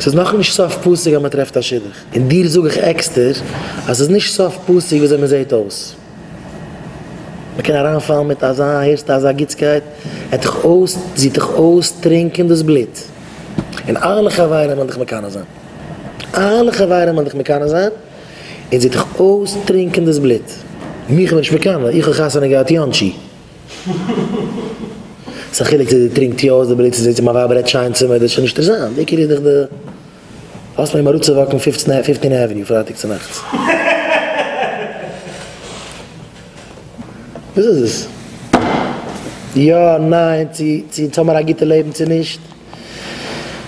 ס'איז נאכנישט סוף פסוק אז מ'טרעפט א שידוך. און דיר זאג איך עקסטער אז ס'איז נישט סוף פסוק וויאזוי מ'זעט אויס. מ'קען אריינפאלן מיט אזא הערסטו אזא גוטסקייט, ער וועט דיך אויס, זי וועט דיך אויסטרינקען דאס בלוט. און אלע חברים וועלן דיך מקנא זיין. אלע חברים וועלן דיך מקנא זיין, און זי וועט דיך אויסטרינקען דאס בלוט. מיך איז מען נישט מקנא, איך האב חתונה געהאט יאנטשי. ס'איז א חילוק צו זי טרינקט יא אויס די בלוט צו זי צו מיין ווייב רעדט שיין צו מיר דאס איז שוין נישט אינטערעסאנט, די עיקר איז דאך די האסט מיר אראפצואוואקן fifteen avenue פרייטאג צונאכטס. וואס איז עס? יא ניין צו צו אונז האמיר א גוטע לעבן צו נישט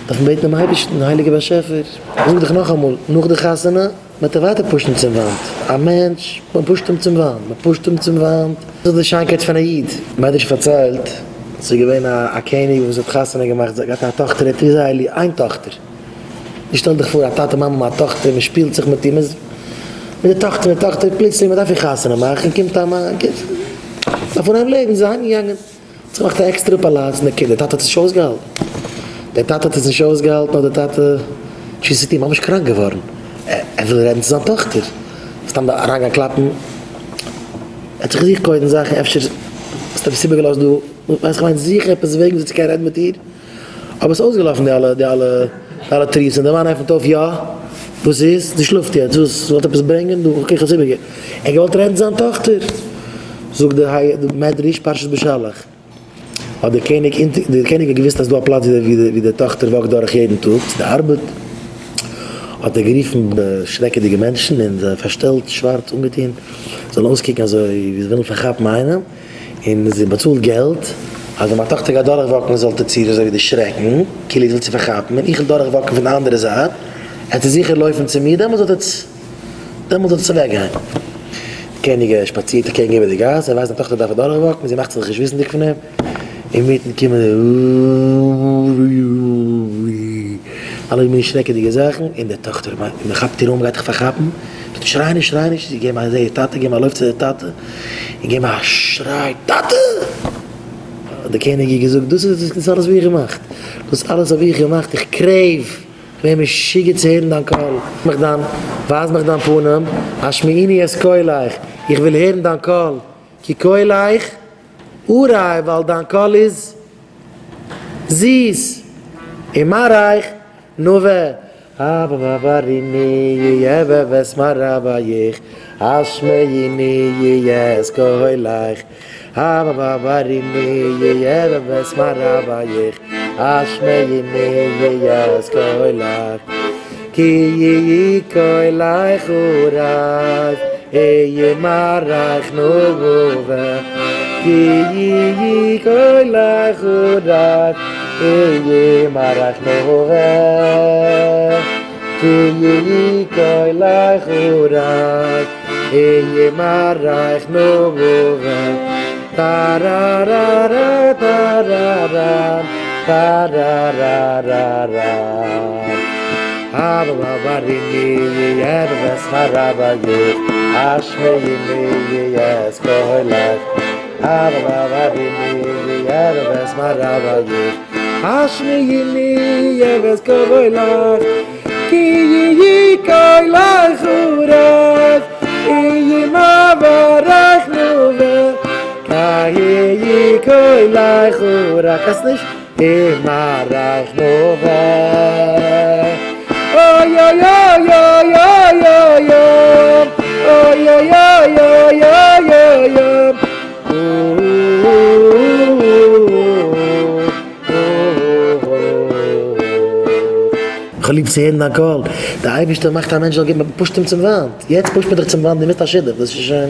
דארף מען בעטן דעם אייבערשטן הייליגער באשעפער איך זאג דיך נאכאמאל נאך די חתונה מען וועט אים ווייטער פושן צום וואנט, א מענטש, מען פושט אים צום וואנט, מען פושט אים צום וואנט, דאס איז די שיינקייט פון א איד. מדרש פארציילט, ס'איז געווען א קעניג וואס האט חתונה געמאכט, זיי געהאט א טאכטער, ער האט זייער ליב, איין טאכטער, נו שטעל דיך פאר א טאטע מאמע מיט א טאכטער, מען שפילט זיך מיט איר, מען איז מיט די טאכטער מיט די טאכטער, פלוצלינג מען דארף איר חתונה מאכן, קומט א מאן, דארף אנהייבן לעבן, זי איז אהיים געגאנגען. האט זיך געמאכט א עקסטערע פאלאץ און דער טאטע האט עס נישט אויסגעהאלטן, דער טאטע האט עס נישט אויסגעהאלטן האט דער טאטע נישט געוואוסט צו טון, ממש קראנק געווארן, ער וויל רעדן צו זיין טאכטער, סתם אריינגיין קלאפן, ער האט זיך געזוכט קודם זאכן, אפשר האסטו עפעס איבערגעלאזט דא, ווייסט איך מיין, זוך עפעס וועגן וויאזוי צו קענען רעדן מיט איר, אבער עס איז אויסגעלאפן די אלע די אלע די אלע tricks, און דער מאן עפנט אויף, יא, וואס איז? זי שלאפט יעצט, וואס? וואלט עפעס ברענגען דא? okay איך האב עס איבערגעגעבן. ער האט געוואלט רעדן צו זיין טאכטער, זאגט די היי די מדרש פרשת בשלח, האט דער קעניג אונטער דער קעניג האט געוואוסט אז ס'דא א פלאץ ווי די ווי די טאכטער וואקט דורך יעדן טאג צו די ארבעט, האט ער גערופן די שרעקעדיגע מענטשן און זיי פארשטעלט שווארץ אנגעטון זאלן אויסקוקן אזוי ווי זיי ווילן פארכאפן איינעם, און זי באצאלט געלט אז ווען מיין טאכטער גייט דורכוואקן זאלט עטס איר אזוי ווי דערשרעקן כאילו איר ווילט זי פארכאפן, און איך וועל דורכוואקן פון די אנדערע זייט, עט זי זיכער לויפן צו מיר, דעמאלטס זאלט עטס דעמאלטס זאלט עטס אוועקגיין. די קעניג שפאצירט אקעגן איבער די גאס, ער ווייסט זיין טאכטער דארף אדורכוואקן, זי מאכט זיך נישט וויסנדיג פון אים, אינמיטן קומען אלע מיני שרעקעדיגע זאכן, און די טאכטער מיינט מען כאפט איר אן מען גייט דיך פארכאפן, זאגט שריי נישט שריי נישט, זי געבן א זעה איר טאטע, געבן א לויף צו די טאטע, און געבן א שריי טאטע! האט די קעניג איר געזאגט דאס איז דאס אלעס האב איך געמאכט, דאס אלעס האב איך געמאכט, איך crave, איך ווער משוגע צו הערן דיין קול, מיך דיין, ווייז מיך דיין פנים, השמיעיני את קולך, איך וויל הערן דיין קול, כי קולך ערב, ווייל דיין קול איז זיס, ומראיך נאוה, הריני ואת מראיך, השמיעיני את קולך, הריני ואת מראיך, השמיעיני את קולך, כי קולך ערב, ומראיך נאוה, כי קולך ערב, ומראיך נאוה, כי קולך ערב, ומראיך נאוה, טארארארא טאראראן טארארארארא. כ'האב ליב צו הערן דיין קול, דער אייבערשטער מאכט א מענטש זאל געבן, פושט אים צום וואנט, יעצט פושט מען דיך צום וואנט, דו מוזט א שידוך, דאס איז שוין,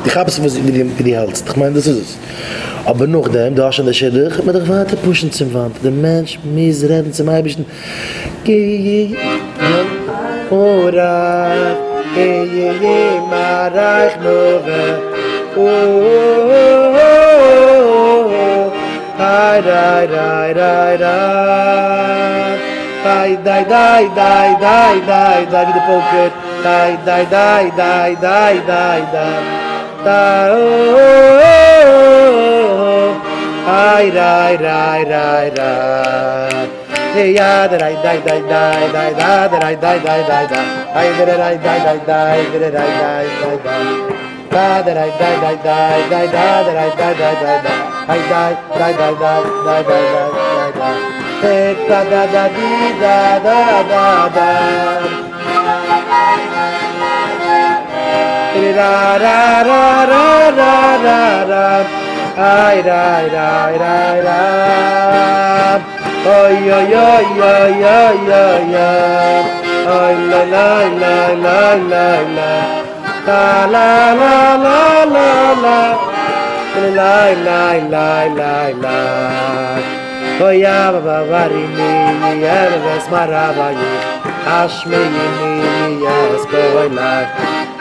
דו כאפסט וואס ווי דו האלטסט, איך מיין דאס איז עס, אבער נאכדעם דו האסט שוין די שידוך, וועט מען דיך ווייטער פושן צום וואנט, דער מענטש מוז רעדן צום אייבערשטן, יא דריי דיי דיי דיי דיי דא דריי דיי דיי דיי דיי איי דריי דיי דיי דיי דריי דיי דיי דיי דא דריי דיי דיי דיי דיי דא דריי דיי דיי דיי דיי איי דיי דיי דיי דיי דיי דיי דיי דיי דיי דא דא דא די דא דא דא דא רא רא רא רא רא רא רא איי ריי ריי ריי רא אוי אוי אוי אוי אוי אוי אוי לי לי לי לי לי לי לה לה לה לה לה לה לי לי לי לי לי אוי אבא ברי מי יבס מרבה השמי מי יס קוילך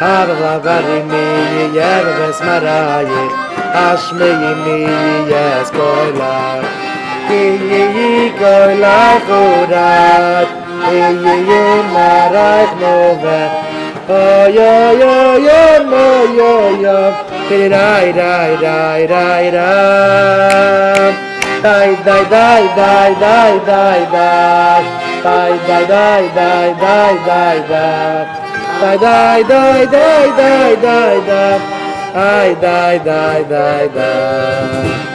אבא ברי מי יבס מרייך השמי מי יס קוילך כי יי קוילך urat יי יי מרייך נובה אוי אוי אוי אוי אוי אוי ריי ריי ריי ריי ריי דיי דיי דיי דיי דיי דיי דיי דיי דיי דיי דיי דיי דיי דיי דיי דיי דיי דיי דיי איי דיי דיי דיי דיי.